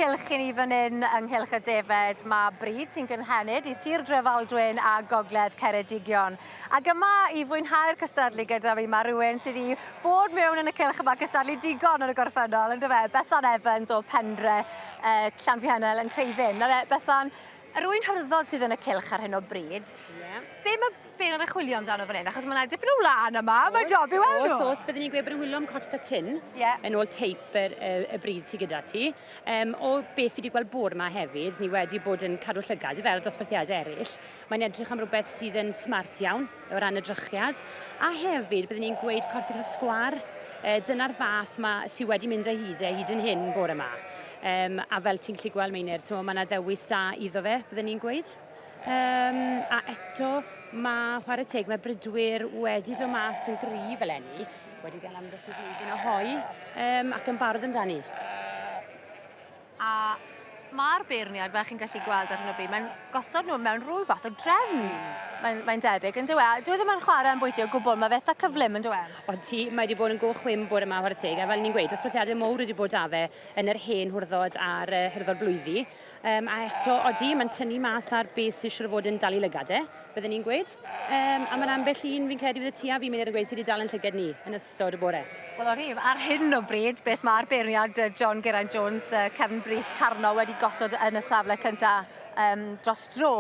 cylch i ni fan hyn yng Nghylch y Defed, mae bryd sy'n gynhenid i Sir Drefaldwyn a Gogledd Ceredigion. Ac yma i fwynhau'r cystadlu gyda fi, mae rhywun sydd wedi bod mewn yn y cylch yma cystadlu digon yn y gorffennol, yn dyfe? Bethan Evans o Pendre, uh, Llanfihangel yn Creuddyn. Nawr, Bethan, rwy'n hyrddod sydd yn y cylch ar hyn o bryd. Yeah. Be mae beirniad yn chwilio amdano fan hyn? Achos mae yna dipyn o wlân yma, mae job i weld nhw. Oes, oes, byddwn ni'n gweud bod yn chwilio am corff a tyn, yeah. yn ôl teip y, y, y bryd sydd gyda ti. Um, o beth fi wedi gweld bore yma hefyd, ni wedi bod yn cadw llygad i fel dosbarthiadau eraill. Mae'n edrych am rhywbeth sydd yn smart iawn o ran y drychiad. A hefyd, byddwn ni'n gweud corff eitha sgwar. E, dyna'r fath ma, sydd wedi mynd â hyd e hyd yn hyn bore yma. Um, a fel ti'n gallu gweld, Meinir, mae yna ddewis da iddo fe, byddwn ni'n gweud. Um, a eto, mae chwarae teg, mae brydwyr wedi dod mas yn gryf eleni, wedi cael ambell i flwyddyn o hoi, um, ac yn barod amdani. A mae'r beirniad, fel chi'n gallu gweld ar hyn o bryd, mae'n gosod nhw mewn rhyw fath o drefn. Mm. Mae'n mae debyg, yn dywe? Dwi e ddim yn chwarae yn bwyty o gwbl, mae fe eitha cyflym, yn dywe? O ti, mae wedi bod yn go chwim bod yma, chwarae teg, a fel ni'n gweud, dosbarthiadau mowr wedi bod da fe yn yr hen hwrddod a'r uh, hyrddod blwyddi. Um, a eto, odi, mae'n tynnu mas ar beth sy'n siŵr o fod yn dal i lygad e, byddwn ni'n gweud. Um, a mae'n ambell un fi'n credu fydd y ti a fi'n mynd i'r gweud sydd wedi dal yn llygad ni yn ystod y bore. Wel odi, ar hyn o bryd, beth mae'r beirniad John Geraint Jones, Cefn Brith Carno wedi gosod yn y safle cyntaf um, dros dro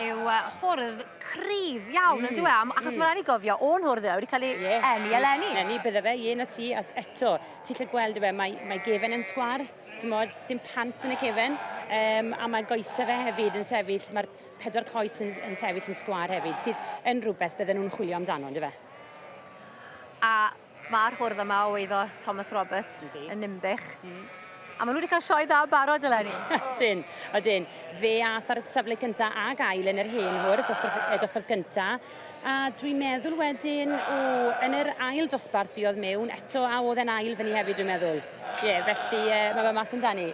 yw uh, hwrdd cryf iawn, mm. yn dyw e? Achos mm. mae'n rhaid i gofio, o'n hwrdd e wedi cael ei yeah. eni eleni. Eni, bydde fe, ie na ti, a eto, ti'n lle gweld e, mae, mae gefen yn sgwar, T'mod, sdim pant yn y cefen, um, a mae goesau fe hefyd yn sefyll, mae'r pedwar coes yn, yn sefyll yn sgwâr hefyd, sydd yn rhywbeth bydden nhw'n chwilio amdano, ynddo fe? A mae'r hwrdd yma o eiddo Thomas Roberts Yndi. yn Ninbych. Mm. A maen nhw wedi cael sioe dda barod eleni. Ydyn, ydyn. Fe ath ar y safle cyntaf ag ail yn yr hen hwrdd, dosbarth, eh, dosbarth gyntaf. A dwi'n meddwl wedyn, o, yn yr ail dosbarth fi oedd mewn, eto a oedd e'n ail fyny hefyd dwi'n meddwl. Ie, yeah, felly uh, mae fe mas amdani.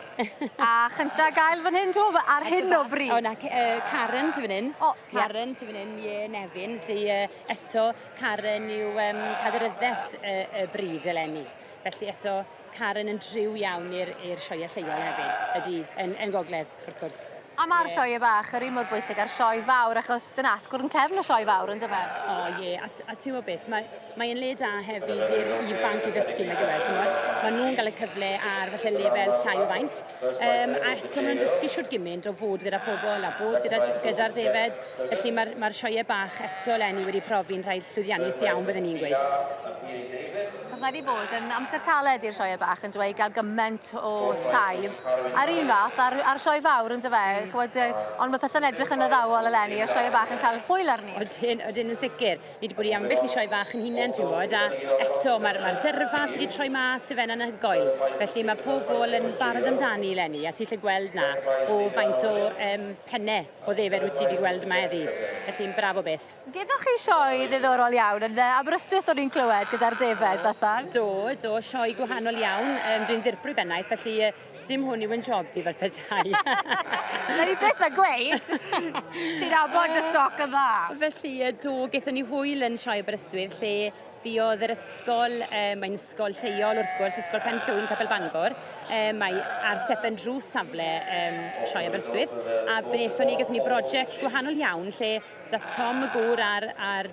a chynta gael fan hyn, ti'n ar hyn o bryd? O na, uh, Karen sy'n fan hyn. O, Karen sy'n fan hyn, ie, Nefyn. Felly uh, eto, Karen yw um, caderyddes y, y bryd eleni. Felly eto, Karen yn driw iawn i'r sioeau lleol hefyd, ydy, yn, yn gogledd, wrth gwrs. A ma'r sioe bach yr un mor bwysig â'r sioe fawr achos dyna asgwrn cefn y sioe fawr yndyfe? O ie, a a ti'n gwbo beth, mae mae e'n le da hefyd i'r ifanc i ddysgu nag yw e, t'mod? Ma' nhw'n gael y cyfle ar falle lefel llai o faint. Yym a eto ma' nhw'n dysgu shwd gymint o fod gyda phobl a bod gyda gyda'r defaid. Felly ma'r ma'r sioeau bach eto eleni wedi profi'n rhai llwyddiannus iawn bydden i'n gweud. Achos mae 'di bod yn amser caled i'r sioeau bach yn dyw e i gael gyment o saib. A'r un fath ar, ar sioe fawr yn dyfe, mm. chwod, ond mae pethau'n edrych yn addawol eleni, a sioe bach yn cael hwyl arni. Odyn, odyn yn sicr. Ni wedi bod i ambell i sioe fach yn hunain, ti'n gwybod, a eto mae'r mae dyrfa sydd wedi troi mas i fe'n anhygoel. Felly mae pobl yn barod amdani eleni, a ti'n lle gweld na o faint o um, pennau o ddefed wyt ti wedi gweld yma heddi. Felly'n braf o beth. Gyda chi sioe ddiddorol iawn yn Aberystwyth o'n i'n clywed gyda'r defaid, Bethan. Do, do, sioe gwahanol iawn. Um, dwi'n ddirprwy bennaeth, felly uh, dim hwn yw yn job i fel petai. Na ni byth a gweud. Ti'n abod dy stoc yn dda. Felly, do, gaethon ni hwyl yn sioe Aberystwyth, lle fuodd yr ysgol, um, mae'n ysgol lleol wrth gwrs, Ysgol Pen Llwyn, Capel Bangor, um, mae ar stepen drws safle um, Sioe Aberystwyth, a beth o'n ni, gaethon ni brosiect gwahanol iawn lle Dath Tom y gŵr a'r, a'r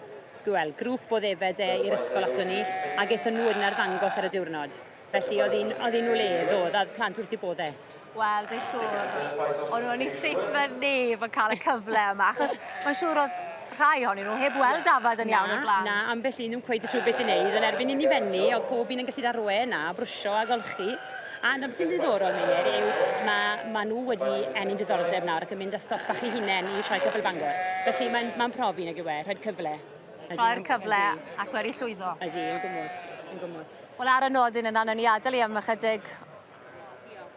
wel, grŵp o ddefed e i'r ysgol ato ni, a gaethon nhw wedyn arddangos ar y diwrnod. Felly oedd hi'n oedd hi'n wledd oedd, a plant wrth i bodde. Wel, dwi'n siŵr, o'n nhw'n ei seithfed nef yn cael y cyfle yma, achos mae'n siŵr oedd rhai ohonyn nhw heb weld dafad yn iawn o'r blaen. Na, ambell un ddim cweit yn siŵr beth i wneud, ond erbyn i ni fenni, oedd pob un yn gallu darwe na, brwsio a golchi. A na beth sy'n ddiddorol, Meinir, yw mae ma nhw wedi ennyn diddordeb nawr ac yn mynd â stoc bach eu hunain i Sioe Capel Bangor. Felly mae'n ma profi nag yw e, rhoi'r cyfle. Rhoi'r cyfle ac wedi llwyddo. Ydy, yn gwmws, yn gwmws. Wel ar y nodyn yna, nawn ni adael i am ychydig.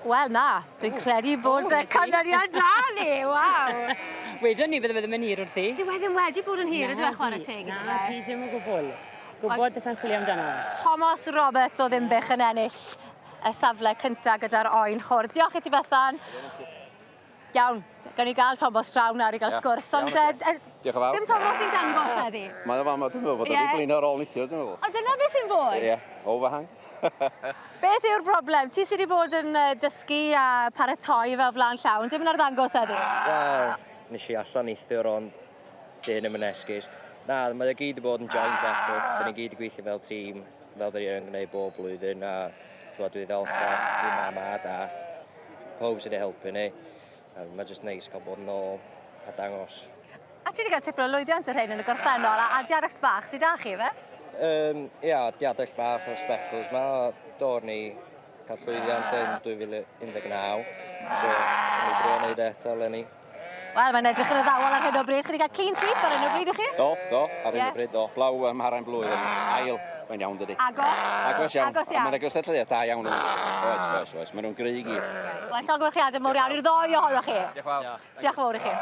Wel na, dwi'n credu bod y canlyniad da ni, waw! Wedon ni bydde fe ddim yn hir wrthi. Dyw e ddim wedi bod yn hir, ydw e, chwarae teg iddo fe. Na ti, dim o gwbl. Gwybod beth mae'n chwilio amdano. Tomos Roberts o Ddinbych yn ennill y safle cynta gyda'r oen chwr. Diolch i ti Bethan. Iawn, gawn ni gael Tomos draw nawr i gael yeah. sgwrs. Ond uh, Diolch yn fawr. Dim Tomos sy'n dangos heddi. Mae o fama, dwi'n meddwl bod yeah. wedi blino ar ôl nithio, dwi'n meddwl. Ond dyna beth sy'n bod. Ie, yeah, overhang. Beth yw'r broblem? Ti sydd wedi bod yn dysgu a paratoi fel flaen llawn, dim yn arddangos heddi? Wel, nes i allan neithiwr ond dyn ddim yn esgus. Na, mae o gyd wedi bod yn joint effort, dyn ni gyd wedi gweithio fel tîm, fel dyn ni yn gwneud bob blwyddyn, a ti'n dwi ddiolchgar i mam a dad, pawb sydd wedi helpu ni. A mae jyst neis cael bod yn ôl a dangos. A ti wedi cael tipyn o lwyddiant yr hyn yn y gorffennol, a diarell bach sydd â chi, fe? Ia, diadell bach o speckles ma. Dor ni cael llwyddiant yn 2019, so ni drio wneud e eto eleni. Wel, mae'n edrych yn addawol ar hyn o bryd. Chi wedi cael clean sweep ar hyn o bryd, ych chi? Do, do, ar hyn Ie. o bryd, do. Blaw am haren blwydd yn ail, mae'n iawn dydi. Agos. Agos iawn. Agos iawn. Mae'n gystadleuaeth da iawn. Oes, oes, oes. Maen nhw'n gry i gyd. Wel, llongyfarchiadau mawr iawn i'r ddou ohonoch chi. Diolch yn fawr. Diolch yn fawr i chi.